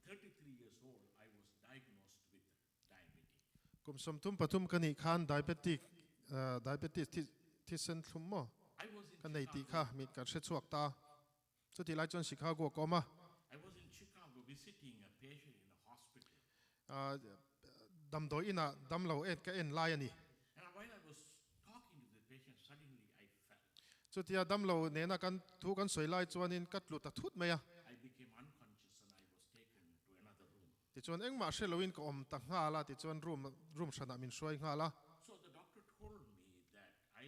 33 years old, I was diagnosed with diabetic. Kum 33 ka nih khan diabetic diabetes thi thisen thlum maw I was in ka nei tih Chicago. kha mi kan hre chhuak ta. Chutih lai chuan Chicago ka awm a. I was in Chicago visiting a patient in a hospital. Damdawi inah damlo en ka en lai a ni. And while I was talking to the patient, suddenly I fell. Chutia damlo nena kan thu kan sawi lai chuanin ka tlu ta thut mai a. I became unconscious and I was taken to another room. Tichuan engmah hre loin ka awm ta nghal a, tichuan room room hranah min hruai nghal a. So the doctor told me that I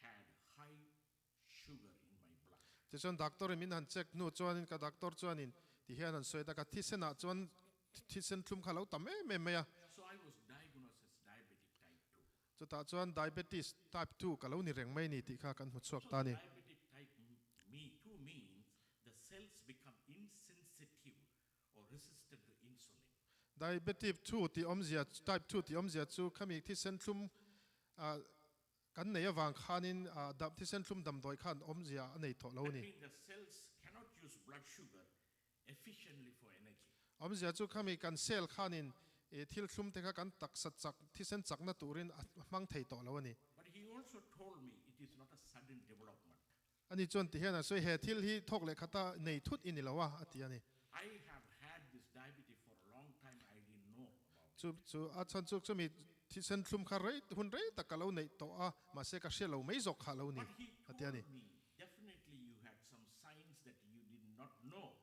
had high sugar in my blood. Tichuan doctor in min han check hnu chuanin ka doctor chuanin ti hian han sawi ta, ka thisenah chuan thisen thlum kha a lo tam em em mai a. So I was diagnosed as diabetic type 2. Chutah chuan diabetes type 2 ka lo ni reng mai ni tih kha kan hmu chhuak So ta a ni. diabetic type me 2 means the cells become insensitive or resistant to insulin. Diabetic 2 tih awmzia type 2 tih awmzia chu khami thisen thlum kan nei avang khanin thisen thlum damdawi khan awmzia a nei tawh lo a That ni. means the cells cannot use blood sugar efficiently for energy. Awmzia chu khami kan cell khanin thil thlum te kha kan taksa chak thisen chakna turin a hmang thei tawh lo a ni. But he also told me it is not a sudden development. Ani chuan ti hian a sawi, He thil hi thawk leh khata nei thut i ni lo a, a ti a ni. I have had this diabetes for a long time, I didn't know about it. Chu chu a chhan chu chumi thisen thlum kha rei hun rei tak ka lo neih tawh a, mahse ka hria lo mai zawk kha a lo ni, But he a ti a ni. told me, definitely you had some signs that you did not know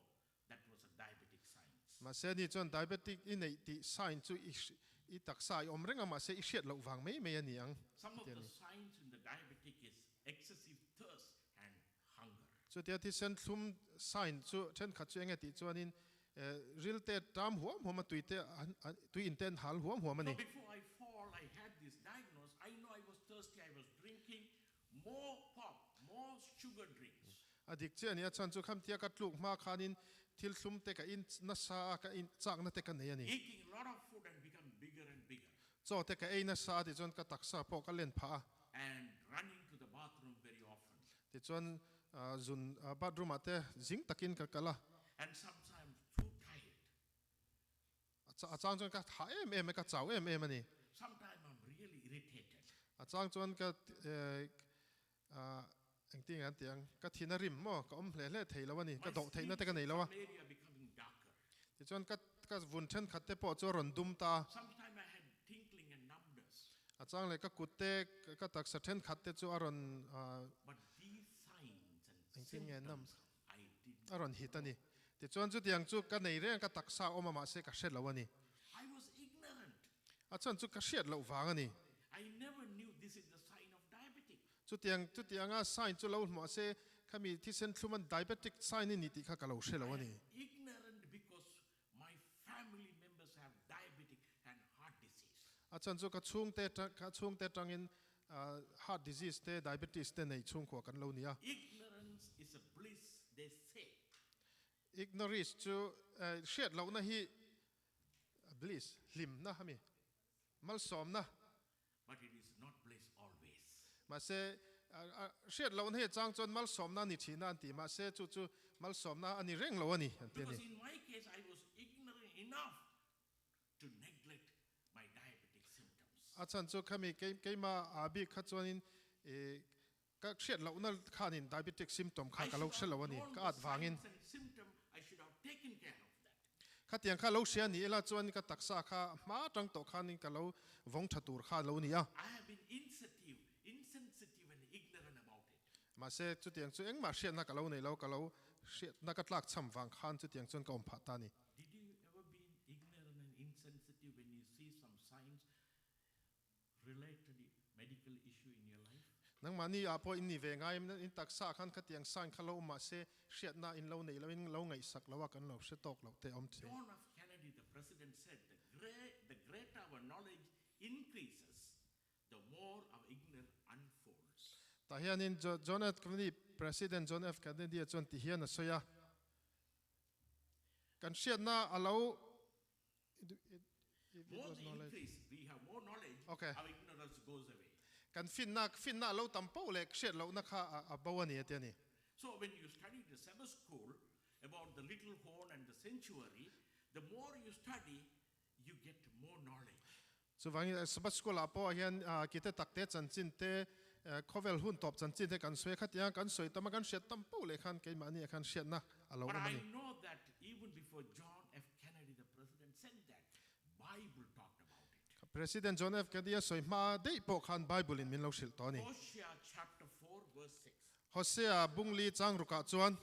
that was a diabetic signs. Mahse ani chuan diabetic i neih tih sign chu i i taksa i awm reng a, mahse i hriat loh vang mai mai a ni ang, Some a of ti a the ni. signs in the diabetic is excessive thirst and hunger. Chutia thisen thlum sign chu thenkhat chu enge tih chuanin ril te tam huam huam a, tui te tui in te an hal huam huam a So ni. before I fall I had this diagnose, I know I was thirsty, I was drinking more pop, more sugar drinks. A dik chiah a ni, a chhan chu khamtia ka tluk hma khanin thil thlum te ka in nasa a, ka in chakna te ka nei a ni. Eating a lot of food and become bigger and bigger. Chaw te ka ei nasa a tih chuan ka taksa pawh ka len phah a. And running to the bathroom very often. Tichuan zun bathroom ah te zing takin ka kal a. And sometimes too tired. A chang chuan ka tha em em a, ka chau em em a ni. Sometimes I'm really irritated. A chang chuan ka engtin nge an tih ang, ka thin a rim maw, ka awm hle hle thei lo a ni, ka My dawh theihna skin te ka nei lo a. some area becoming darker. Tichuan ka ka vun thenkhat te pawh chu a rawn dum ta a. Sometimes I had tingling and numbness. A chang leh ka kut te, ka taksa thenkhat te chu a rawn But these signs and engtin nge numb symptoms I didn't a rawn hit a know. ni. Tichuan chutiang chu ka nei reng ka taksa awm a mahse ka hre lo a ni. I was ignorant. A chhan chu ka hriat loh vang a ni. I never knew this is the sign of diabetic. Chutiang chutianga sign chu lo hmuah se khami thisen thlum an diabetic sign i ni tih kha ka lo hre lo I a ni. am ignorant because my family members have diabetic and heart disease. A chhan chu ka chhungte ka chhungte atangin heart disease te diabetes te nei chhungkhua kan lo ni a. Ignorance is a bliss they say. Ignorance chu hriat lohna hi bliss, hlimna a mi, malsawmna. But it is not bliss always. Mahse, hriat lohna hi a chang chuan malsawmna a ni thin a an ti, mahse chu chu malsawmna a ni reng lo a ni an ti a ni. Because in my case I was ignorant enough to neglect my diabetic symptoms. A chhan chu khami keimah aa bik kha chuanin ka hriat lohna khanin diabetic symptom kha I ka lo should hre have lo a ni, known ka the at vangin. signs and symptom, I should have taken care of that. Khatiang kha lo hria ni ila chuan ka taksa kha hma atang tawh khanin ka lo vawng tha tur kha lo ni a. I have been insensitive, insensitive and ignorant about it. Mahse chutiang chu engmah hriatna ka lo nei lo, ka lo hriatna ka tlak cham vang khan chutiang chuan ka awm phah ta a ni. Did you ever been ignorant and insensitive when you see some signs related medical issue in your life? Nangmahni ah pawh in ni ve ngai em? In taksa ah khan khatiang sign kha lo awm mahse hriatna in lo neih lo in lo ngaihsak lo a kan lo hre tawk loh te awm thei. John F. Kennedy the president said the great the greater our knowledge increases the more our ignorance unfolds. Tah hianin John F. Kennedy President John F. Kennedy a chuan ti hian a sawi a, Kan hriatna a lo If it More was the knowledge. increase, we have more knowledge, Okay. our ignorance goes away. Kan finna finna a lo tam poh leh hriat lohna kha a bo a ni a ti a ni. So when you study the Sabbath school about the little little horn and the sanctuary, the more you study, you get more knowledge. Chuvangin Sabbath School ah pawh hian kite takte chanchin te, khawvel hun tawp chanchin te kan sawi a, khatiang kan sawi tam a, kan hriat tam poh leh khan keimahni ah khan hriatna a lo But awm a I ni. know that even before John F. Kennedy, the president, said that, Bible talked about it. President John F. Kennedy a sawi hma daih pawh khan Bible in min lo hrilh tawh a ni. Hosea chapter 4 verse 6. Hosea bungli chang rukah chuan.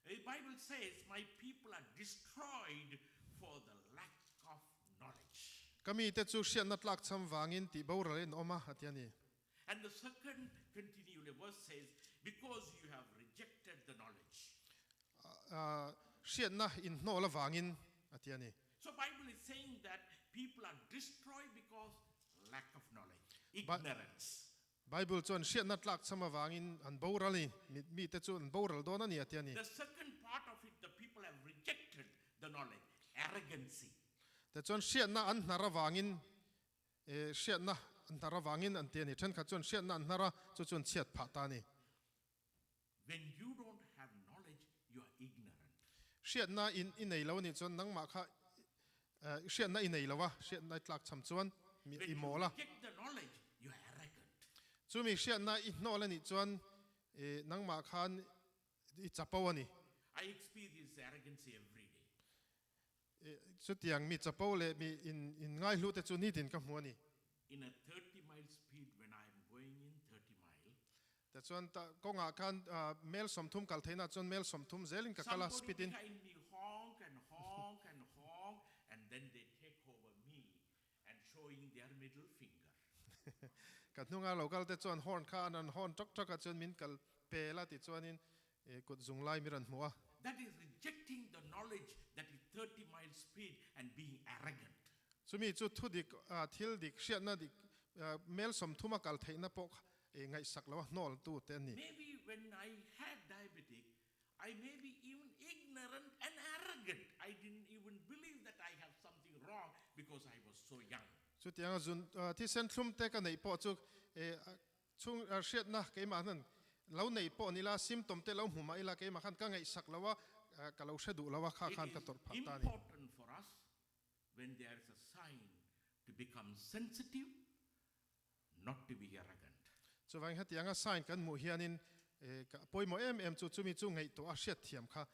The Bible says, My people are destroyed for the lack of knowledge. Ka mite chu hriatna tlak cham vangin tih boral in awm a, a ti a ni. And the second continually verse says, Because you have rejected the knowledge. Hriatna in hnawl avangin, a ti a ni. So Bible is saying that people are destroyed because lack of knowledge, ignorance. Bible chuan hriatna tlak cham avangin an boral i, mite chu an boral dawn a ni a ti a ni. The second part of it, the people have rejected the knowledge, arrogancy. Tichuan hriatna an hnar avangin, hriatna an hnar avangin an ti a ni. Thenkhat chuan hriatna an hnar a, chu chuan chhiat phah ta a ni. When you don't have knowledge, you are ignorant. Hriatna in i nei lo a nih chuan nangmah kha hriatna i nei lo a, hriatna i tlak cham chuan mi When i you mawl a. reject the knowledge, you are arrogant. Chumi hriatna i hnawl a nih chuan nangmah khan i chapo a ni. I experience arrogancy every day. Chutiang mi chapo leh mi in in ngaihlu te chu nitin ka hmu a ni. In a 30 mile speed when I am going in 30 mile. Tichuan ta kawngah khan mel 30 kal theihna chuan mel 30 zelin ka kal a Somebody speed in. behind me honk and honk and honk and then they take over me and showing their middle finger. Ka hnunga lo kal te chuan horn kha an rawn horn tawk tawk a chuan min kal pel a ti chuanin kut zung lai mi rawn hmu a. That is rejecting the knowledge that is 30 mile speed and being arrogant. Chumi chu thu dik, thil dik, hriatna dik, mel 30 a kal theihna pawh kha ngaihsak lo a hnawl tu te a ni. Maybe when I had diabetic, I may be even ignorant and arrogant. I didn't even believe that I have something wrong because I was so young. Chutianga zun thisen thlum te ka neih pawh chu chhung hriatna keimah hian lo neih pawh ni la, symptom te lo hmu mah ila keimah khan ka ngaihsak lo a, ka lo hre duh lo a, kha It khan ka is tawrh phah ta a ni. important for us when there is a sign to become sensitive, not to be arrogant. Chuvangin hetianga sign kan hmuh hianin ka pawimawh em em chu chumi chu ngaihtuah a hriatthiam kha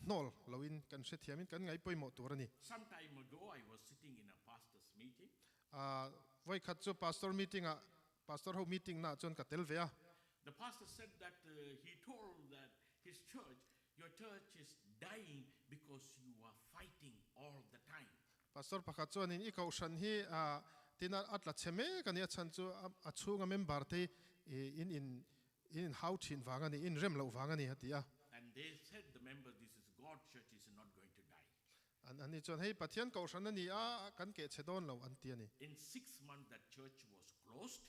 hnawl loin kan hrethiamin kan ngaih pawimawh tur a ni. Some time ago I was sitting in a pastor's meeting. Vawikhat chu pastor meeting ah, pastor ho meeting naah chuan ka tel ve a. The pastor said that he told that his church, your church is dying because you are fighting all the time. Pastor pakhat chuanin i kohhran hi tin a tla chhe mek a ni, a chhan chu a chhunga member te hi in in in in hau thin vang a ni, in rem loh vang a ni a ti a. And they said the members this is God's church is not going to die. An an ni chuan hei Pathian kohhran a ni a, kan keh chhe dawn lo an ti a ni. In 6 months that church was closed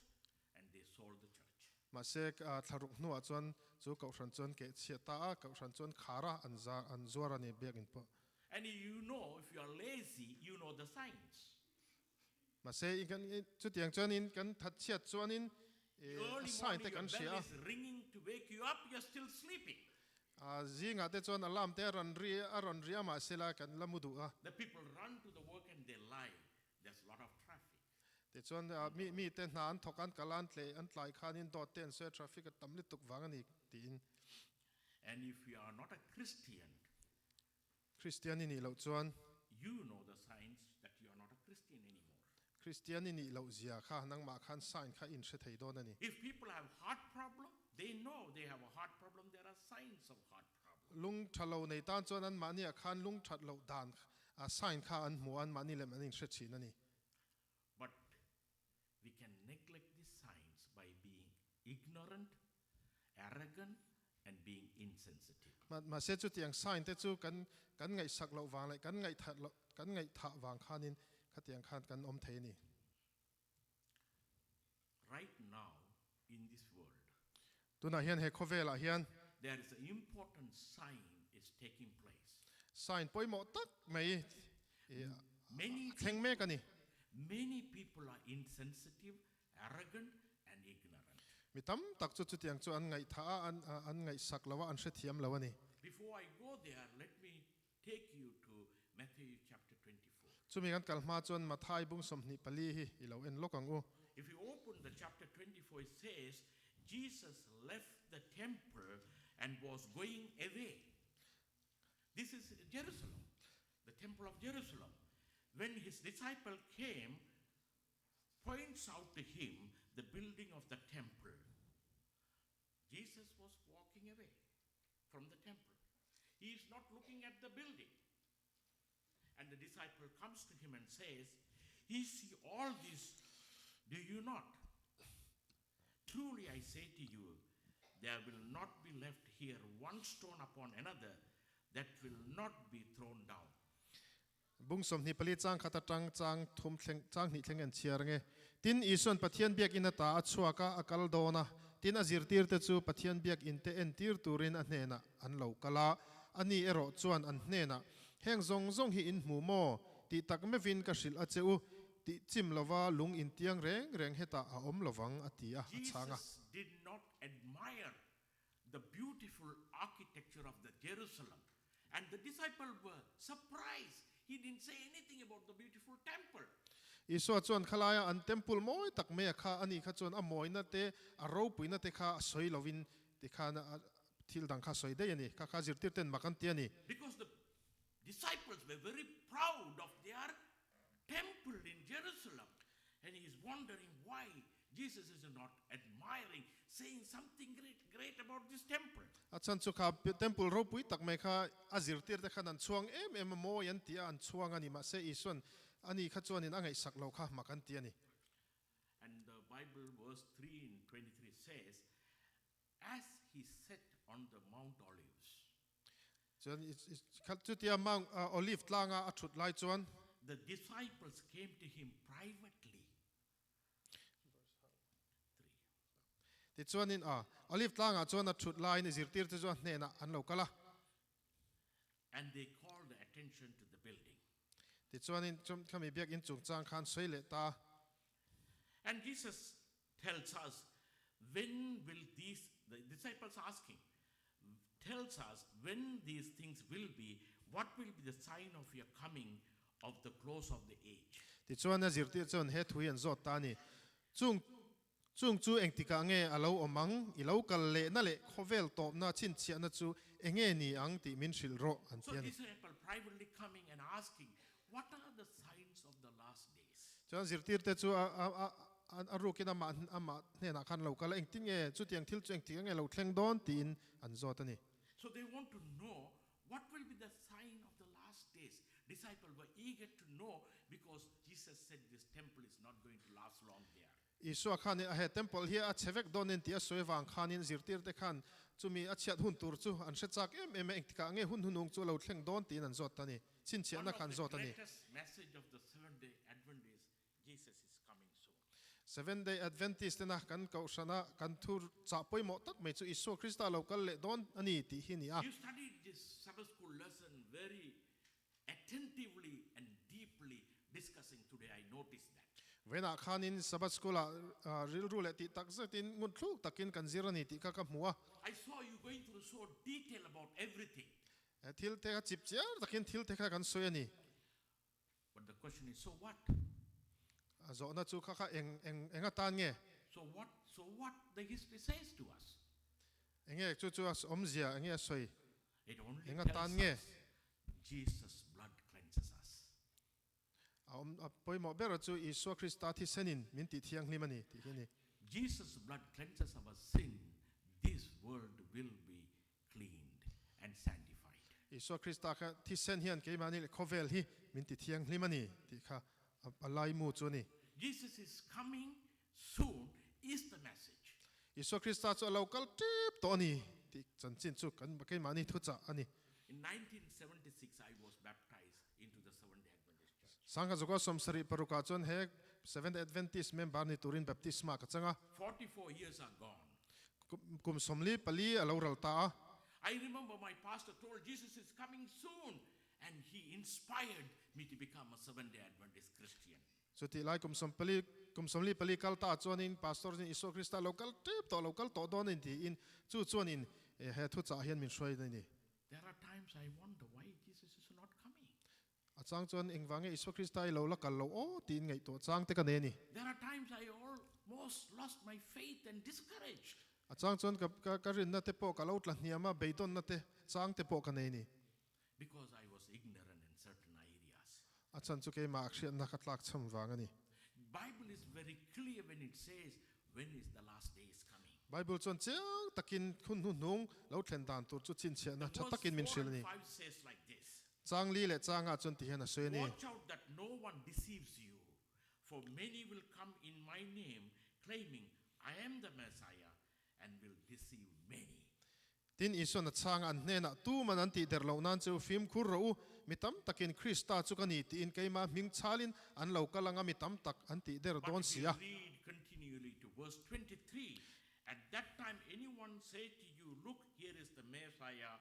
and they sold the church. Mahse thlaruk hnuah chuan chu kohhran chuan keh chhiat ta a, kohhran chuan khar a an za an zuar a ni biakinn pawh. And you know if you are lazy you know the signs. Mahse i kan chutiang chuanin kan that chhiat chuanin Early sign morning te your kan bell hria a. is ringing to wake you up you are still sleeping. Zingah te chuan alarm te a rawn ri a rawn ri a mahsela kan la mu duh a. The people run to the work and they lie there's lot of traffic. Tichuan mi mi te hna an thawk an kal a an tleh an tlai khanin dawt te an sawi a traffic a tam lutuk vang a ni tiin. And if you are not a Christian. Kristian i nih loh chuan. You know the signs that you are not a Christian anymore. Kristian i nih loh zia kha nangmah khan sign kha in hre thei dawn a ni. If people have heart problem, they know they have a heart problem, there are signs of heart problem. Lung tha lo nei tan chuan anmahniah khan lung that loh dan sign kha an hmu a, anmahni lem an inhre thin a ni. But we can neglect these signs by being ignorant, arrogant and being insensitive. Mahse chutiang sign te chu kan kan ngaihsak loh vang leh kan ngaihthat loh kan ngaihthah vang khanin khatiang khan kan awm thei a ni. Right now in this world. Tunah hian he khawvelah hian. There is an important sign is taking place. Sign pawimawh tak mai i a thleng mek a ni. Many people are insensitive, arrogant and ignorant. Mi tam tak chu chutiang chu an ngaihthah a, an an ngaihsak lo a, an hrethiam lo a ni. Before I go there, let me. take you to Matthew chapter 24. Chumi kan kal hma chuan Mathai bung 24 hi i lo en lawk ang u. If you open the chapter 24, it says, Jesus left the temple and was going away. This is Jerusalem, the temple of Jerusalem. When his disciple came, points out to him the building of the temple. Jesus was walking away from the temple. He is not looking at the building. And the disciple comes to him and says, You see all this, do you not? Truly I say to you, there will not be left here one stone upon another that will not be thrown down. Bung 24 chang khat atang chang thum thleng chang hnih thleng an chhiar ange. Tin, Isuan Pathian biakinn ata a chhuak a, a kal dawn a. Tin, a zirtirte chu Pathian biakinn te entir turin a hnenah an lo kal a. Ani erawh chuan an hnenah, Heng zawng zawng hi in hmu maw? Tih tak meuhin ka hrilh a che u. Tih chim lova lung intiang reng reng hetah a awm lovang, a ti a, a chhang a. Jesus did not admire the beautiful architecture of the Jerusalem and the disciple were surprised he didn't say anything about the beautiful temple. Isua chuan khalaia an temple mawi tak mai a kha a nih kha chuan a mawina te a ropuina te kha a sawi lovin ti khan a thil dang kha a sawi daih a ni. Kha kha zirtir ten mak an ti a ni. Because the disciples were very proud of their temple in Jerusalem and he is wondering why Jesus is not admiring, saying something great, great about this temple. A chhan chu kha temple ropui tak mai kha a zirtir te khan an chhuang em em a, mawi an ti a, an chhuang a ni. Mahse Isuan ani kha chuanin a ngaihsak lo kha mak an ti a ni. And the Bible verse 3 in 23 says, As he sat on the Mount Olives. Chuan chutia Mount Olive tlanga a thut lai chuan. The disciples came to him privately. 3. Tichuanin a Olive tlangah chuan a thut laiin i zirtirte chu a hnenah an lo kal a. And they called the attention to the building. Tichuanin khami biakinn chungchang khan sawi leh ta. And Jesus tells us when will these, the disciples asking, tells us when these things will be, what will be the sign of your coming of the close of the age. Tichuan a zirtir chuan he thu hi an zawt ta a ni, Chung chung chu engtikah nge a lo awm ang? I lo kal lehna leh khawvel tawpna chhinchhiahna chu enge ni ang tih min hrilh rawh, an So ti a ni. disciple privately coming and asking, what are the signs of the last days? Chuan zirtirte chu a a a a rukin amah amah hnenah khan lo kal a, engtin nge chutiang thil chu engtik ange lo thleng dawn tiin an zawt a ni. So they want to know what will be the sign of the last days. Disciple were eager to know because Jesus said this temple is not going to last long there. Isua khan a he temple hi a chhe vek dawn en tih a sawi avang khanin zirtirte khan chumi a chhiat hun tur chu an hre chak em em a, engtikah nge hun hunung chu a lo thleng dawn tiin an zawt ta a ni. One Chhinchhiahna of kha an the zawt a ni. greatest message of the Seventh Day Adventists, Jesus is coming soon. Seventh Day Adventist tena kan kohhrana kan thu chah pawimawh tak mai chu Isua Krista lo kal leh dawn a ni tih hi a ni a. You studied this Sabbath school lesson very attentively and deeply discussing today, I noticed that. Vawiinah khanin Sabbath School ah rilru leh tih tak zetin ngun thluk takin kan zir a ni tih kha ka hmu a. I saw you going through so detail about everything. He thil te kha chip chiar takin thil te kha kan sawi a ni. But the question is, so what? A zawhna chu kha kha eng eng eng atan nge? So what, so what the history says to us? Enge chu chu a awmzia enge a sawi? It only Eng tells atan nge? us Jesus blood cleanses us. A awm a pawimawh ber chu Isua Krista thisenin min tih thianghlim a ni tih hi a ni. Jesus blood cleanses our sin, this world will be cleaned and sanctified. Isua Krista kha thisen hian keimahni leh khawvel hi min ti thianghlim a ni tih kha a laimu chu a ni. Jesus is coming soon is the message. Isua Krista chu a lo kal tep tawh a ni tih chanchin chu kan keimahni thuchah a ni. In 1976 I was baptized into the Seventh Day Adventist Church. Sangha Zuka 76 ah chuan he Seventh Day Adventist member ni turin baptisma ka chang a. 44 years are gone. Kum 44 a lo ral ta a. I remember my pastor told Jesus is coming soon and he inspired me to become a Seventh Day Adventist Christian. Chutih lai kum sawmpali kum 44 kal ta chuanin pastor chuan Isua Krista lo kal tep tawh lo kal tawh dawn a ni tiin chu chuanin he thuchah hian min hruai a ni. There are times I wonder why Jesus. Jesus is not coming? A chang chuan engvang nge Isua Krista i lo la kal lo aw tiin ngaihtuah chang te ka nei a ni. There are times I almost lost my faith and discouraged. A chang chuan ka ka ka rinna te pawh ka lo tla hniam a, beidawnna te chang te pawh ka nei a ni. Because I was ignorant in certain areas. A chhan chu keimah hriatna ka tlak chham vang a ni. Bible is very clear when it says when is the last days coming. Bible chuan chiang takin hun hnuhnung lo thlen dan tur chu chhinchhiahna The tha verse takin min 4 hrilh a and ni. 5 says like this. Chang li leh changah chuan ti hian a sawi a ni. Watch out that no one deceives you, for many will come in my name, claiming, I am the Messiah, and will deceive many. Tin, Isua'n a chhang a, an hnenah, Tuman an tih der loh nan chu fimkhur rawh u, mi tam takin Krista chu ka ni tiin keimah hming chhalin an lo kal anga mi tam tak an tih der But dawn if si you a. read continually to verse 23, at that time anyone say to you, Look, here is the Messiah,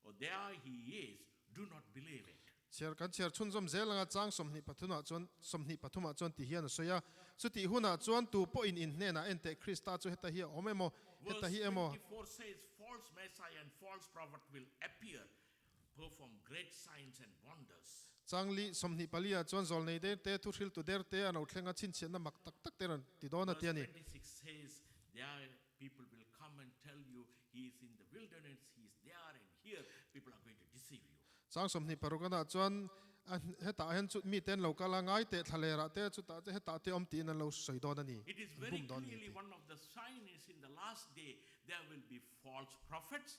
or there he is, do not believe it. Chhiar kan chhiar chhunzawm zel anga chang 23 ah chuan 23 ah chuan ti hian a sawi a, Chutih hunah chuan tu pawhin in hnenah en teh Krista chu heta hi a awm emaw, heta Verse hi emaw. 24 says, False Messiah and false prophet will appear, perform great signs and wonders. Chang li 24 ah chuan zawlnei der te, thuhriltu der te an lo thleng a, chhinchhiahna mak tak tak te rawn ti dawn a Verse ti a ni. 26 says, There people will come and tell you he is in the wilderness, he is there and here, people are going to deceive you. Chang 26 anah chuan a hetah hian chu mite an lo kal a, ngai teh thlalerah te chutah te hetah te awm tiin an lo sawi dawn a ni, It is an very bum dawn a ni clearly tih. one of the sign is in the last day there will be false prophets,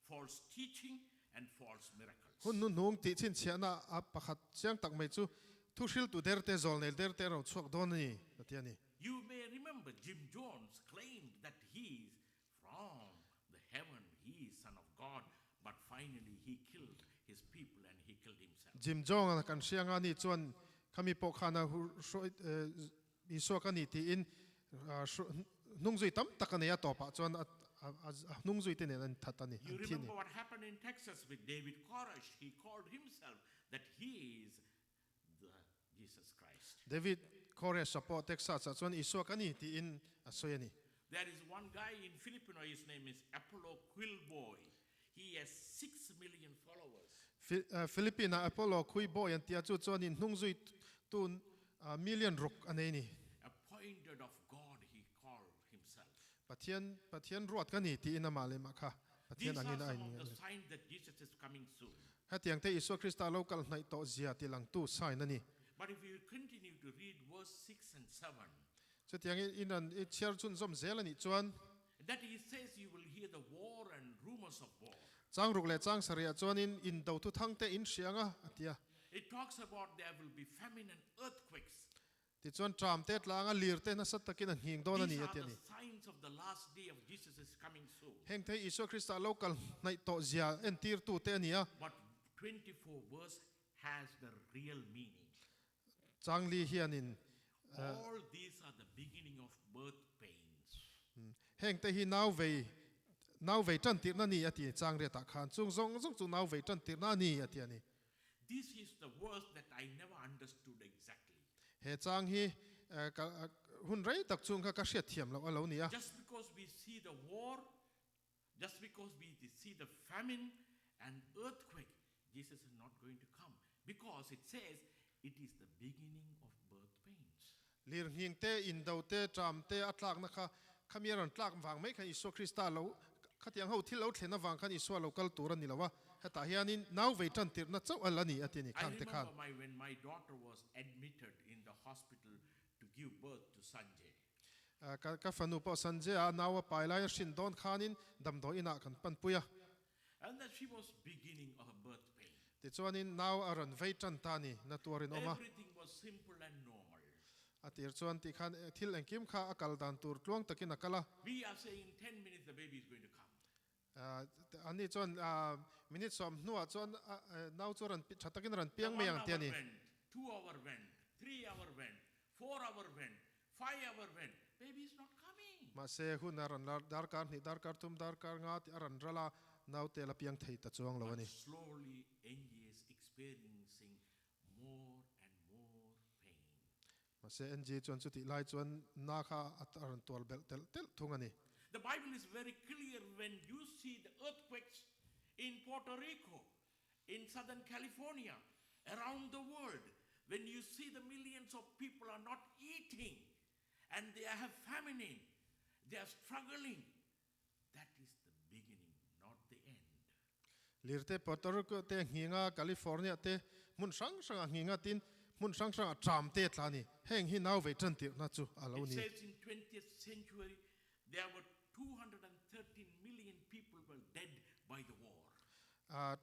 false teaching and false miracles. Hun hnuhnung tih chhinchhiahna a pakhat chiang tak mai chu thu hriltu der te, zawlnei der te an rawn chhuak dawn a ni, a ti a ni. You may remember Jim Jones claimed that he is from the heaven, he is son of God, but finally he killed his people and he killed himself. Jim Jones a kan hria anga ni chuan khami pawh khan a hruai Isua ka ni tiin hnungzui tam tak a nei a, tawpah chuan a hnungzui te nen an that a ni, You an thi a ni. remember what happened in Texas with David Koresh, he called himself that he is the Jesus Christ. David Koresh-a pawh Texas ah chuan Isua ka ni tiin a sawi a ni. There is one guy in Filipino, his name is Apollo Quilboy. He has 6 million followers. Philippine ah Apollo Quibboy an tia chu chuanin hnungzui tu million ruk a nei ni. Appointed of God, he called himself. Pathian Pathian ruat ka ni tiin amah leh mah kha Pathian These are angin a some of in the signs that Jesus is coming soon. Hetiang te Isua Krista lo kal hnaih tawh zia ti langtu sign a ni. But if you continue to read verse 6 and 7, Chutiang in an i chhiar chhunzawm zel a nih chuan. That he says you will hear the war and rumors of war. Chang ruk leh chang sarih ah chuanin indo thu thang te in hria anga a ti a. It talks about there will be famine and earthquakes. Tichuan tram te tlanga lir te nasa takin a nghing dawn a ni These a are ti a the ni. signs of the last day of Jesus is coming soon. Heng thei Isua Krista lo kal hnaih tawh zia entirtu te a ni a. But 24 verse has the real meaning. Chang li hianin. All these are the beginning of birth pains. Heng te hi nau vei nau vei tan tirna ni a ti chang riatah khan chung zawng zawng chu nau vei tan tirna a ni a ti a ni. This is the verse that I never understood exactly. He chang hi ka hun rei tak chung kha ka hriat thiam loh a lo ni a. Just because we see the war, just because we see the famine and earthquake, Jesus is not going to come because it says it is the beginning of birth pains. Lirnghing te, indo te, tram te a tlakna kha khami a rawn tlak vang mai khan Isua Krista lo khatiang ho thil lo thlen avang khan Isua lo kal tur a ni lo a, hetah hianin nau vei tan tirhna chauh a la ni a ti a ni I khang te khan. remember my when my daughter was admitted in the hospital to give birth to Sanjay. Ka ka fanu pawh Sanjay a nau a pai lai a hrin dawn khanin damdawi inah kan panpui a. And that she was beginning of her birth pain. Tichuanin nau a rawn vei tan ta a ni, na tuarin awm a. Everything was simple and normal. A tir chuan tih khan thil engkim kha a kal dan tur tluang takin a kal a. We are saying in 10 minutes the baby is going to come. Ani chuan minute 10 hnuah chuan nau chu rawn tha takin rawn The piang mai 1 ang ti a hour ni. went, 2 hour went, 3 hour went, 4 hour went, 5 hour went, baby is not coming. Mahse hun a rawn darkar hnih, darkar thum, darkar nga tih a rawn ral a, naute la piang thei ta chuang lo a But ni. slowly Angie is experiencing more and more pain. Mahse Angie chuan chutih lai chuan na kha a rawn tual belh telh telh thung a ni. The Bible is very clear when you see the earthquakes in Puerto Rico In Southern California, around the world, when you see the millions of people are not eating and they have famine, they are struggling, that is the beginning, not the end. Lirte Puerto Rico te nghing a, California te hmun hrang hrang a nghing a, tin hmun hrang hrang ah tram te tla a ni. Heng hi nau vei tan tirhna chu a lo It ni. says in 20th century there were 213 million people were dead by the war.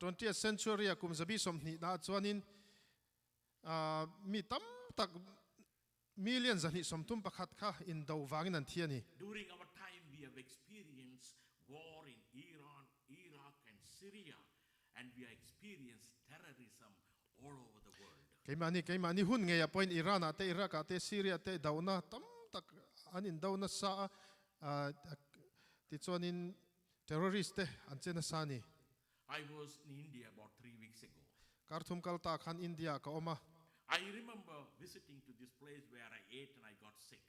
20th century a kum zabi 20 na ah chuanin mi tam tak million 231 kha indo vangin an thi a ni. During our time we have experienced war in Iran, Iraq and Syria and we have experienced terrorism all over the world. Keimahni keimahni hun ngeiah pawhin Iran ah te, Iraq ah te, Syria te dona tam tak an indo nasa a, tichuanin terrorist te an che nasa a ni. I was in India about 3 weeks ago. Kar thum kal ta khan India ah ka awm a. I remember visiting to this place where I ate and I got sick.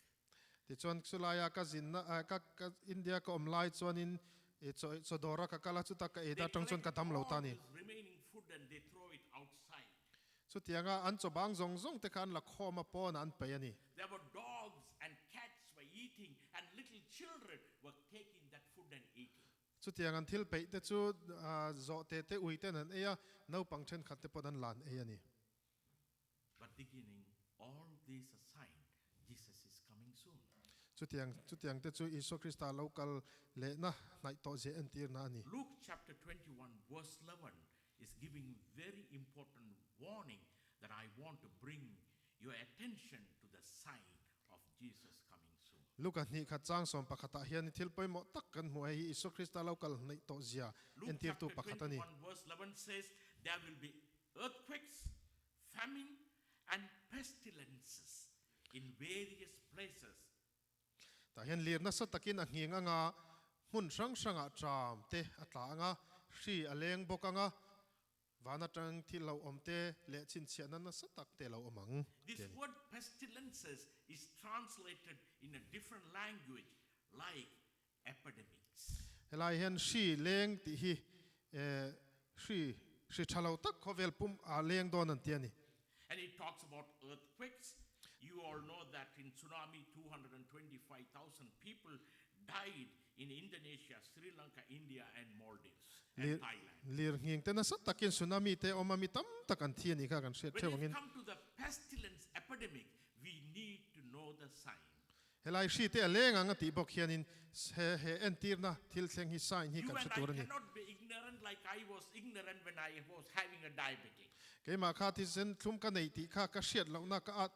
Tichuan chulaia ka zinna ka ka India ka awm lai chuanin chaw chaw dawra ka kal a, chuta ka ei They ta atang chuan collect ka dam lo all ta a ni. this remaining food and they throw it outside. Chutianga an chaw bang zawng zawng te kha an la khawm a, pawnah an paih a ni. There were dogs and cats were eating and little children were taking that food and eating. Chutiang an thil peih te chu zawh te te ui ten an ei a, naupang thenkhat te pawh an lan ei a ni. But beginning all these a sign Jesus is coming soon. Chutiang chutiang te chu Isua Krista lo kal lehna hnaih tawh zia entirna a ni. Luke chapter 21 verse 11 is giving very important warning that I want to bring your attention to the sign of Jesus coming soon. Luka hnih khat chang sawm pakhatah hian thil pawimawh tak kan hmuh hei hi Isua Krista lo kal hnaih tawh zia Luke entirtu chapter pakhat a ni. 21 verse 11 says there will be earthquakes, famine and pestilences in various places. Tah hian lir nasa takin a nghing anga, hmun hrang hrangah tram te a tla anga, hri a leng bawk anga, van atang thil lo awm te leh chhinchhiahna nasa tak te lo awm ang This ti a ni. word pestilences is translated in a different language like epidemics. Helai hian hri leng tih hi hri hri tha lo tak khawvel pum a leng dawn an ti a ni. And it talks about earthquakes. You all know that in tsunami 225,000 people died in Indonesia, Sri Lanka, India and Maldives and Thailand. Lir nghing te nasa takin tsunami te awm a mi tam tak an thi a nih kha kan hriat When theuh it angin. come to the pestilence epidemic, we need to know the sign. Helai hri te a leng ang a tih bawk hianin he he entirna thil thleng hi sign hi You kan and hre I tur a ni. cannot be ignorant like I was ignorant when I was having a diabetic. Keimah kha thisen thlum ka neih tih kha ka hriat lohna ka at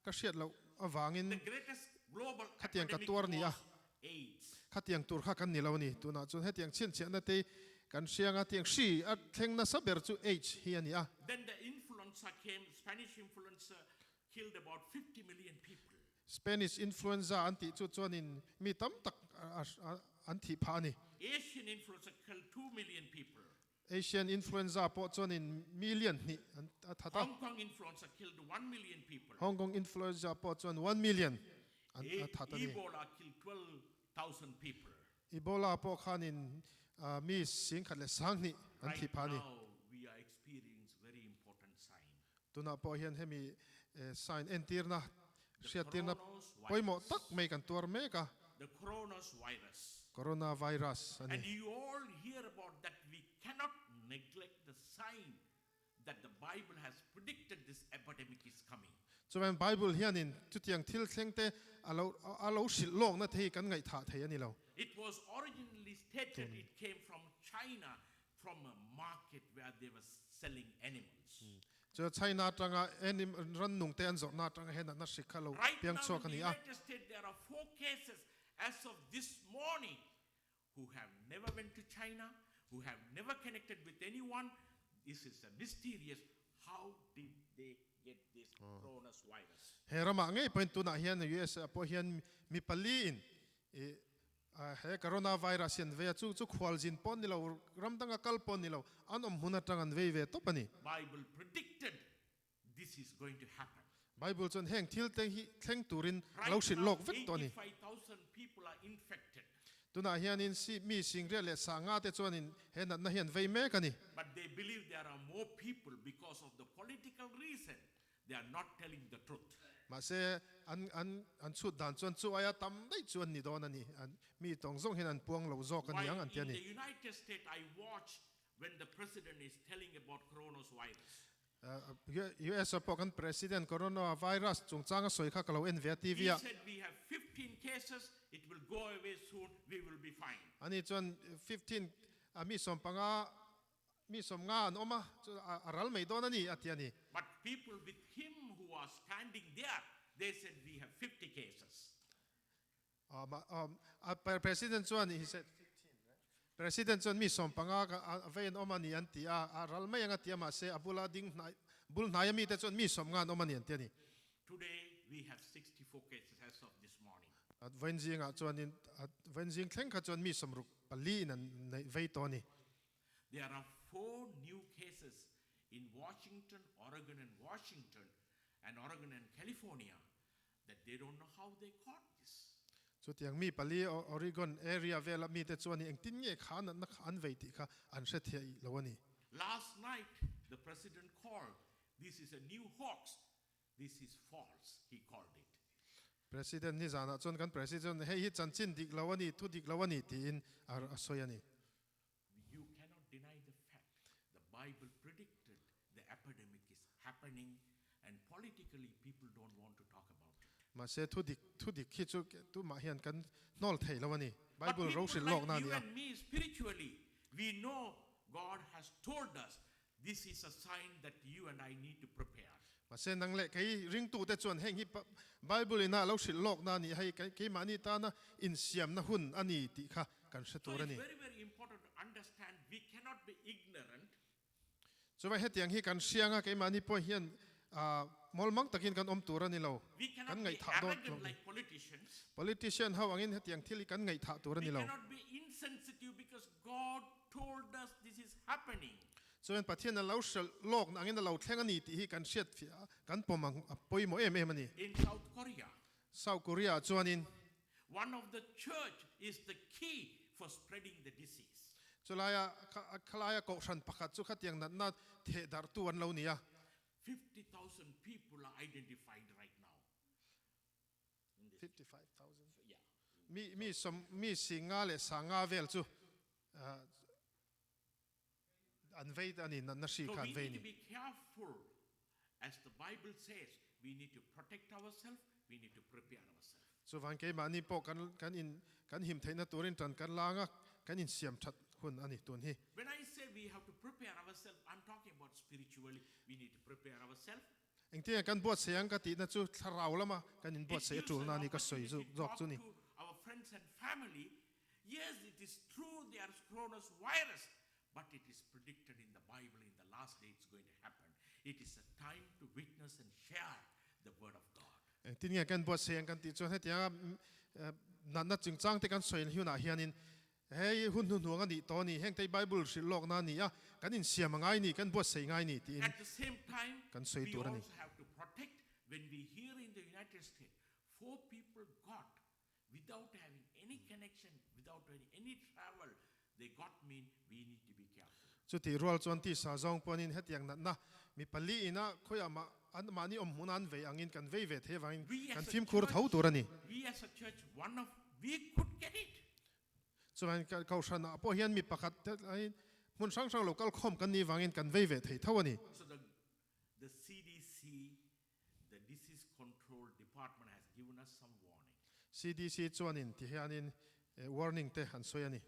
ka hriat loh avangin The greatest global khatiang ka epidemic tuar ni a. was AIDS. Khatiang tur kha kan ni lo a ni. Tunah chuan hetiang chhianchhiahna te kan hriang a, tiang hri a thleng nasa ber chu AIDS hi a ni a. Then the influenza came, Spanish influenza killed about 50 million people. Spanish influenza an tih chu chuanin mi tam tak an thih phah a ni. Asian influenza killed 2 million people. Asian influenza pawh chuanin million hnih an a that a. Hong Kong influenza killed 1 million people. Hong Kong influenza pawh chuan 1 million an a that a ni. Ebola killed 12,000 people. Ebola pawh khanin mi 10,200 an Right thih phah a ni. now, we are experiencing very important sign. Tunah pawh hian hemi sign entirna The hriattirna pawimawh coronavirus. tak mai kan tuar mek a. The coronavirus. Coronavirus a ni. And you all hear about that we cannot neglect the sign that the Bible has predicted this epidemic is coming. Chuan Bible hianin chutiang thil thleng te a lo a lo hrilh lawkna te hi kan ngaihthah thei a ni lo. It was originally stated it came from China, from a market where they were selling animals. Chu China atanga anim rannung te an zawrhna atanga hian natna hrik kha lo Right piang now chhuak in a the ni a. United States, there are four cases as of this morning who have never went to China, who have never connected with anyone. This is a mysterious. How did they get this coronavirus? He ramah ngei pawhin tunah hian US ah pawh hian mi pali in ih he coronavirus hi an vei a, chu chu khualzin pawh an ni lo, ram danga kal pawh an ni lo, an awm hmun atang an vei ve tawp a ni. Bible predicted this is going to happen. Bible chuan heng thil te hi thleng turin a Right lo hrilh now, lawk vek tawh a ni. 85,000 people are infected. Tunah hianin si mi singriat leh sanga te chuanin he natna hi an vei mek a ni. But they believe there are more people because of the political reason they are not telling the truth. Mahse an an an chhut dan chuan chu aia tam daih chu an ni dawn a ni. An mi tawng zawng hian an puang lo zawk a ni While ang an ti a in ni. the United States I watch when the president is telling about coronavirus. US ah pawh kan President Corona virus chungchang a sawi kha ka lo en ve a TV He ah. said we have 15 cases, it will go away soon, we will be fine. Ani chuan 15 a mi sawmpanga mi sawmnga an awm a, chu a ral mai dawn a ni a ti a ni. But people with him who are standing there, they said we have 50 cases. President chuan he said President chuan mi sawmpanga a vei an awm a ni an ti a, a ral mai ang a ti a, mahse a bula ding hnai bul hnaia mite chuan mi sawmnga an awm a ni an ti a ni. Today we have 64 cases as of this morning. Vawiin zingah chuanin vawiin zing thleng kha chuan mi sawmruk pali in an neih vei tawh a ni. There are four new cases in Washington, Oregon and Washington and Oregon and California that they don't know how they caught this. Chutiang mi pali Oregon area vela mite chuan engtin nge kha natna kha an vei tih kha an hre theih lo a ni. Last night the president called this is a new hoax, this is false, he called it. President nizanah chuan kan president chuan hei hi chanchin dik lo a ni, thu dik lo a ni tiin a sawi a ni. You cannot deny the fact the Bible predicted the epidemic is happening and politically people don't want to talk about it. Mahse thu dik thu dik hi chu tumah hian kan hnawl thei lo a ni. But Bible ro people hrilh like lawkna a you ni a. and me spiritually, we know God has told us this is a sign that you and I need to prepare. Mahse nang leh kei ringtute chuan heng hi Bible ina a lo hrilh lawkna a ni a, hei keimahni tana insiamna hun a ni tih kha kan hre So tur a it's ni. very, very important to understand we cannot be ignorant. Chuvai hetiang hi kan hrianga keimahni pawh hian mawlmang takin kan awm tur a ni lo. We cannot Kan be ngaihthah dawn arrogant lo ni. like politicians. Politician ho angin hetiang thil hi kan ngaihthah tur a We ni lo. cannot be insensitive because God told us this is happening. Chuan Pathian a lo hrelh lawkna angin a lo thleng a ni tih hi kan hriat fiah a, kan pawm ang a pawimawh em em a ni. In South Korea. South Korea ah chuanin. One of the church is the key for spreading the disease. Chulaia khalaia kohhran pakhat chu khatiang natna theh darhtu an lo ni a. 50,000 people are identified right now. In this. 55,000? Yeah. Mi mi sawm mi singa leh sanga vel chu an vei a ni, natna hri So kha we an vei need ni. to be careful as the Bible says, we need to protect ourselves, we need to prepare ourselves. Chuvang keimahni pawh kan kan in kan him theihna turin tan kan lang a, kan insiam that hun a ni tun hi. When I say we have to prepare ourselves, I'm talking about spiritually, we need to prepare ourselves. Engtinge kan buatsaih ang ka tihna chu thlarau lama kan It inbuatsaih a gives an tulna a ni ka sawi opportunity zawk to zawk talk chu ni. to our friends and family. Yes, it is true there is coronavirus, but it is predicted in the Bible in the last day it's going to happen. It is a time to witness and share the word of God. Engtin nge kan buatsaih ang kan tih chuan hetianga natna chungchang te kan sawi hunah hianin hei hun hnuhnuang a nih tawh a ni, heng te hi Bible hrilh lawkna a ni a, kan insiam a ngai ni, kan buatsaih ngai ni tiin At the same time, kan sawi we tur a ni. also have to protect when we hear in the United States four people got without having any connection, without having any travel, they got mean we need to be careful. Chutih rual chuan tisa zawng pawhin hetiang natna mi pali ina khawiah mah an mahni awm hmun an vei angin kan vei ve thei avangin We kan as a fimkhur tho church, tur a ni. we as a church, one of we could get it. Chuan kohhranah pawh hian mi pakhat te aiin hmun hrang hrang lo kal khawm kan nih vangin kan vei ve thei tho a ni. So the the CDC The Disease Control Department has given us some warning. CDC chuanin ti hianin warning te an sawi a ni.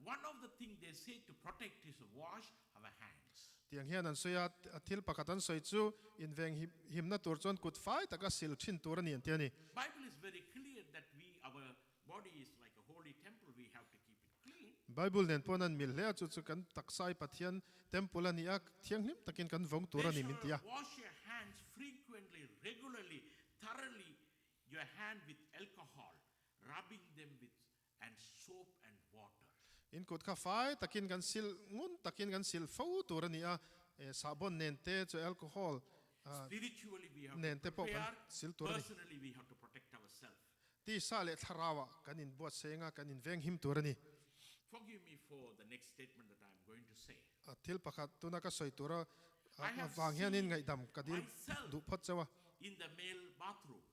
One of the thing they say to protect is wash our hands. Tiang hian an sawi a, thil pakhat an sawi chu inveng himna tur chuan kut fai taka sil thin tur a ni an ti a ni. Bible is very clear that we our body is like a holy temple we have to keep it clean. Bible nen pawn an mil hle a, chu chu kan taksa i Pathian temple a ni a, thianghlim takin kan vawng tur a They ni min ti a. shall wash your hands frequently, regularly, thoroughly your hand with alcohol, rubbing them with and soap and water. In kut kha fai takin kan sil ngun takin kan sil fo tur a ni a, sahbawn nen te chu alcohol Spiritually we have to nen te pawh kan prepare, sil tur a ni. personally we have to protect ourselves. Tisa leh thlarauah kan inbuatsaih anga kan invenghim tur a ni. Forgive me for the next statement that I am going to say. Thil pakhat tuna ka sawi tura I have vang hianin seen ngaihdam ka dil myself duh phawt chauh a. in the male bathroom.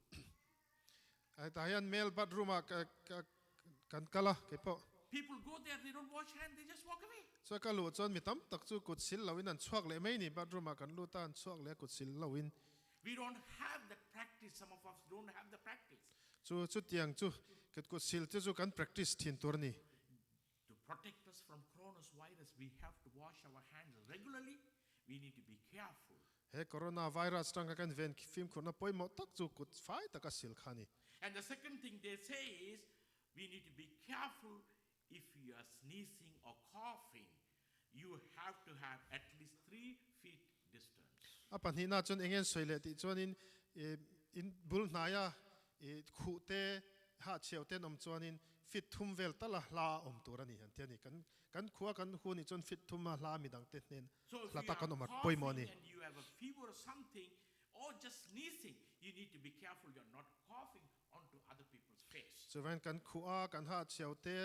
Hetah hian male bathroom ah kan kal a keipawh. People go there, they don't wash hand, they just walk away. Chuan ka luh chuan mi tam tak chu kut sil loin an chhuak leh mai ni. Bathroom ah kan lut a, an chhuak leh a kut sil loin. We don't have that practice, some of us don't have the practice. Chu chutiang chu kut kut sil te chu kan practice thin tur a ni. To protect us from coronavirus, we have to wash our hands regularly, we need to be careful. He coronavirus tanga kan ven fimkhurna pawimawh tak chu kut fai taka sil kha a ni. And the second thing they say is we need to be careful if you are sneezing or coughing, you have to have at least 3 feet distance. A pahnihna chuan eng nge an sawi leh tih chuanin in bul hnaia khuh te ha chheu te an awm chuanin feet thum vel tala hla a awm tur a ni an ti a ni. Kan kan khua kan hu nih chuan feet thuma hla midang te hnen So if hla you tak are an awm a pawimawh a coughing ni. and you have a fever or something or just sneezing, you need to be careful you're not coughing onto other people's face. Chuvain kan khuh a kan ha chheu te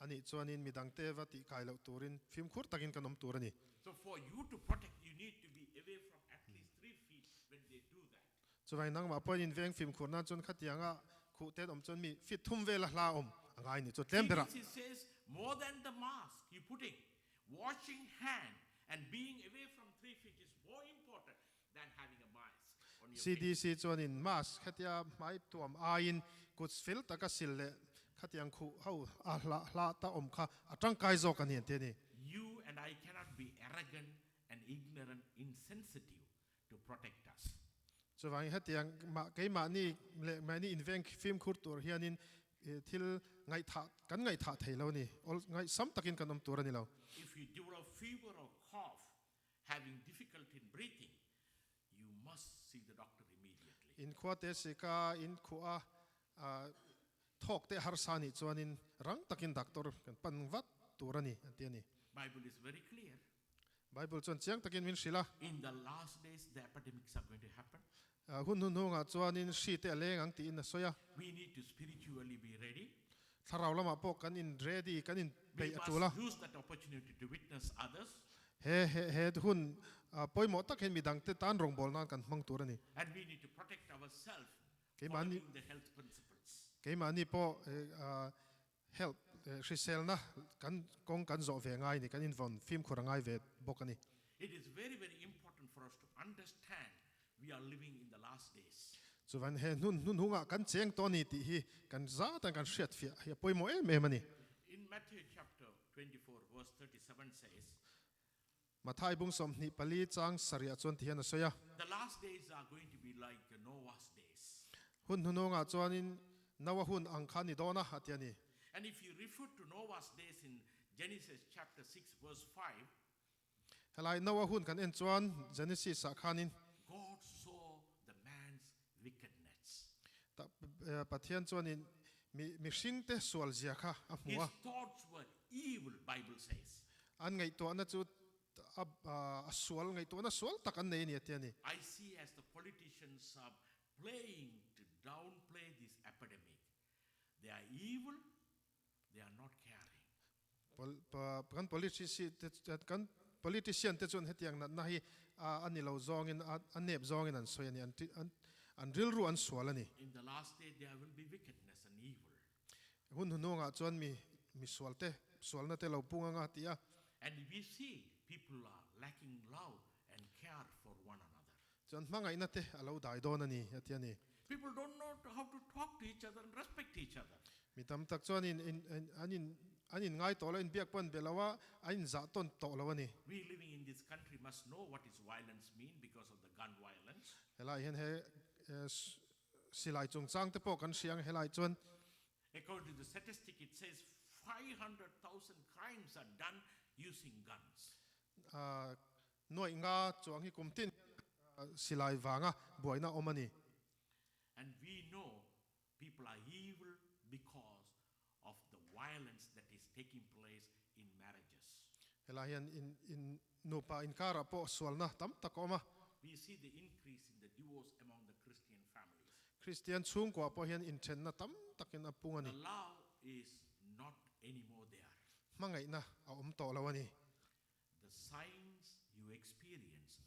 a nih chuanin midang te va tih kai loh turin fimkhur takin kan awm tur a ni. So for you to protect, you need to be away from at least 3 feet when they do that. Chuvain nangmah pawhin in veng fimkhur nan chuan khatianga khuh te an awm chuan mi feet thum vela hla awm a ngai ni chu tlem berah. CDC says more than the mask you putting, washing hand and being away from 3 feet is more important than having a mask on your face. CDC chuanin mask khatia hmai tuam aiin kut fel taka sil leh khatiang khuh ho a hla hla ta awm kha a tangkai zawk a ni an ti a ni. You and I cannot be arrogant and ignorant, insensitive to protect us. Chuvangin hetiang mah keimahni leh mahni inveng fimkhur tur hianin thil ngaihthah kan ngaihthah thei lo a ni. Awl ngaihsam takin kan awm tur a ni lo. If you develop fever or cough, having difficulty in breathing, you must see the doctor immediately. In khua te sika in khuah a thawk te harsa nih chuanin rang takin doctor kan pan vat tur a ni an ti a ni. Bible is very clear. Bible chuan chiang takin min hrilh a. In the last days, the epidemics are going to happen. Hun hnuhnungah chuanin hri te a leng ang tiin a sawi a. We need to spiritually be ready. Thlarau lamah pawh kan in ready, kan in We peih a must tul a. use that opportunity to witness others. He he he hun pawimawh tak hian midangte tan rawngbâwl nan kan hmang tur a ni. And we need to protect ourselves Keimahni following the health principles. Keimahni pawh health hriselna kan kawng kan zawh ve ngai a ni, kan invawn fimkhur a ngai ve bawk a ni. It is very, very important for us to understand we are living in the last days. Chuvan he hnun hnunhungah kan cheng tawh a ni tih hi kan zatan kan hriat fiah hi a pawimawh em em a ni. In Matthew chapter 24 verse 37 says, Mathai bung 24 chang sarih chuan ti hian a sawi a. The last days are going to be like Noah's days. Hun hnunhungah chuanin Noah hun ang kha ni dawn a, a ti a ni. And if you refer to Noah's days in Genesis chapter 6 verse 5, Helai Noah hun kan en chuan Genesis ah khanin. God saw the man's wickedness. Ta Pathian chuanin mi mihringte sual zia kha a hmu His a. thoughts were evil, Bible says. An ngaihtuahna chu a a sual ngaihtuahna sual tak an nei a ni a ti a ni. I see as the politicians are playing to downplay this epidemic. They are evil, they are not caring. Kan politician te kan politician te chuan hetiang natna hi a ni lo zawngin a nep zawngin an sawi a ni an an an rilru an sual a ni. In the last day there will be wickedness and evil. Hun hunungah chuan mi mi sual te sualna te lo pung anga ti a. And we see people are lacking love and care for one another. Chuan hmangaihna te a lo dai dawn a ni a ti a ni. People don't know how to talk to each other and respect each other. Mi tam tak chuan in in an in an in ngai tawh lo, in biak pawh an be lo a, an in zah tawn tawh lo a ni. We living in this country must know what is violence mean because of the gun violence. Helai hian he silai chungchang te pawh kan hria ang helai chuan. According to the statistic, it says 500,000 crimes are done using guns. Nuaih nga chuang hi kum tin silai vanga buaina awm a ni. And we know people are evil because of the violence that is taking place in marriages. Helai hian in in nupa inkarah pawh sualna tam tak a awm a. We see the increase in the divorce among the Christian families. Kristian chhungkua pawh hian inthenna tam takin a pung a ni. The love is not anymore there. Hmangaihna a awm tawh lo a ni. The signs you experience,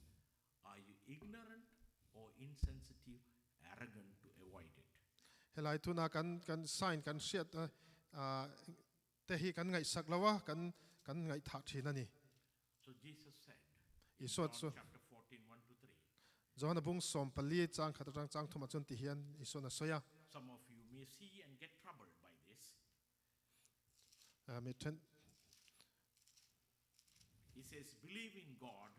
are you ignorant or insensitive, arrogant to avoid it? Helai tuna kan kan sign kan hriat te hi kan ngaihsak lo a, kan kan ngaihthah thin a ni. So Jesus said in Isua John chu chapter 14, 1 to 3, Johana bung 14 chang khat atang chang thumah chuan ti hian Isuan a sawi a. Some of you may see and get troubled by this. Mi then. He says, Believe in God,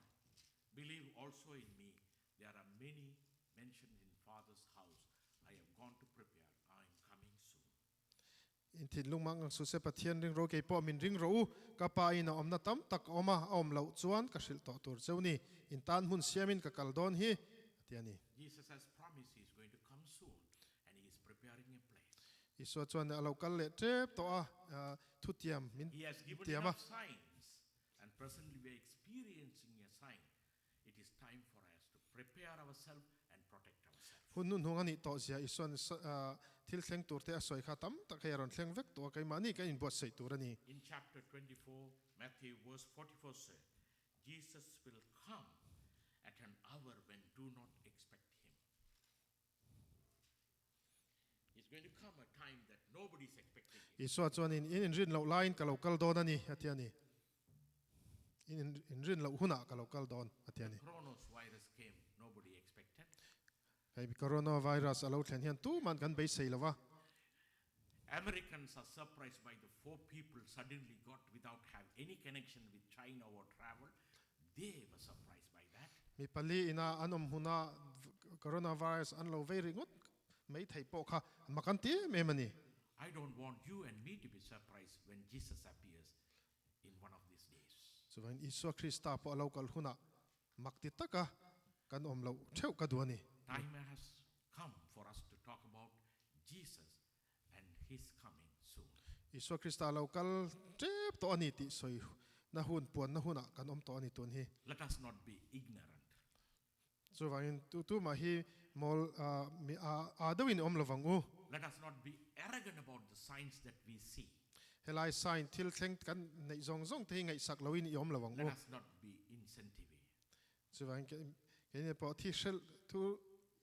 believe also in me. There are many mansions in Father's house. I have gone to prepare. I am coming soon. In thinlung mang ang su se Pathian ring ro kei pawh min ring rawh u, ka pa in a awmna tam tak a awm a, a awm loh chuan ka hrilh tawh tur cheu ni, in tan hmun siamin ka kal dawn hi, a ti a ni. Jesus has promised he is going to come soon and he is preparing a place. Isua chuan a lo kal leh tep tawh a, thutiam min He has given tiam a. enough signs and presently we are experiencing a sign. It is time for us to prepare ourselves and protect ourselves. Hun hnuhnung a nih tawh zia Isua'n thil thleng turte a sawi kha tam tak hei a rawn thleng vek tawh a, keimahni kan inbuatsaih tur a ni. In chapter 24, Matthew verse 44 said, Jesus will come at an hour when do not expect him. He's going to come a time that nobody is expecting him. Isua chuan in inrin loh laiin ka lo kal dawn a ni, a ti a ni. In inrin loh hunah ka lo kal dawn, a ti a ni. The coronavirus came, nobody expected. Hei coronavirus a lo thlen hian tuman kan beisei lo va. Americans are surprised by the four people suddenly got without have any connection with China or travel. They were surprised by that. Mi pali ina an awm huna coronavirus an lo vei ringawt mai thei pawh kha mak an ti em em a ni. I don't want you and me to be surprised when Jesus appears in one of these days. Chuvangin Isua Krista pawh a lo kal hunah mak ti taka kan awm loh theuh ka duh a ni. Time has come for us to talk about Jesus and his coming soon. Isua Krista a lo kal tep tawh a ni tih sawi na hun, puanna hunah kan awm tawh a ni tun hi. Let us not be ignorant. Chuvangin tu tumah hi mawl mi a deuhin i awm lovang u. Let us not be arrogant about the signs that we see. Helai sign thil thleng kan neih zawng zawng te hi ngaihsak loin i awm lovang u. Let us not be insensitive. Chuvangin keini pawh thi hrelh thu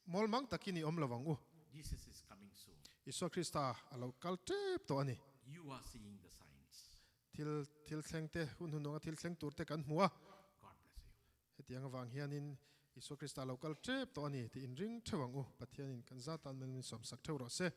mawl mang takin i awm lovang u. Jesus is coming soon. Isua Krista a lo kal tep tawh a ni. You are seeing the signs. Thil thil thleng te, hun hununga thil thleng tur te kan hmu a. God bless you. Hetiang avang hianin Isua Krista a lo kal tep tawh a ni tih inring theuh ang u. Pathianin kan zat tan mel min sawmsak theuh rawh se.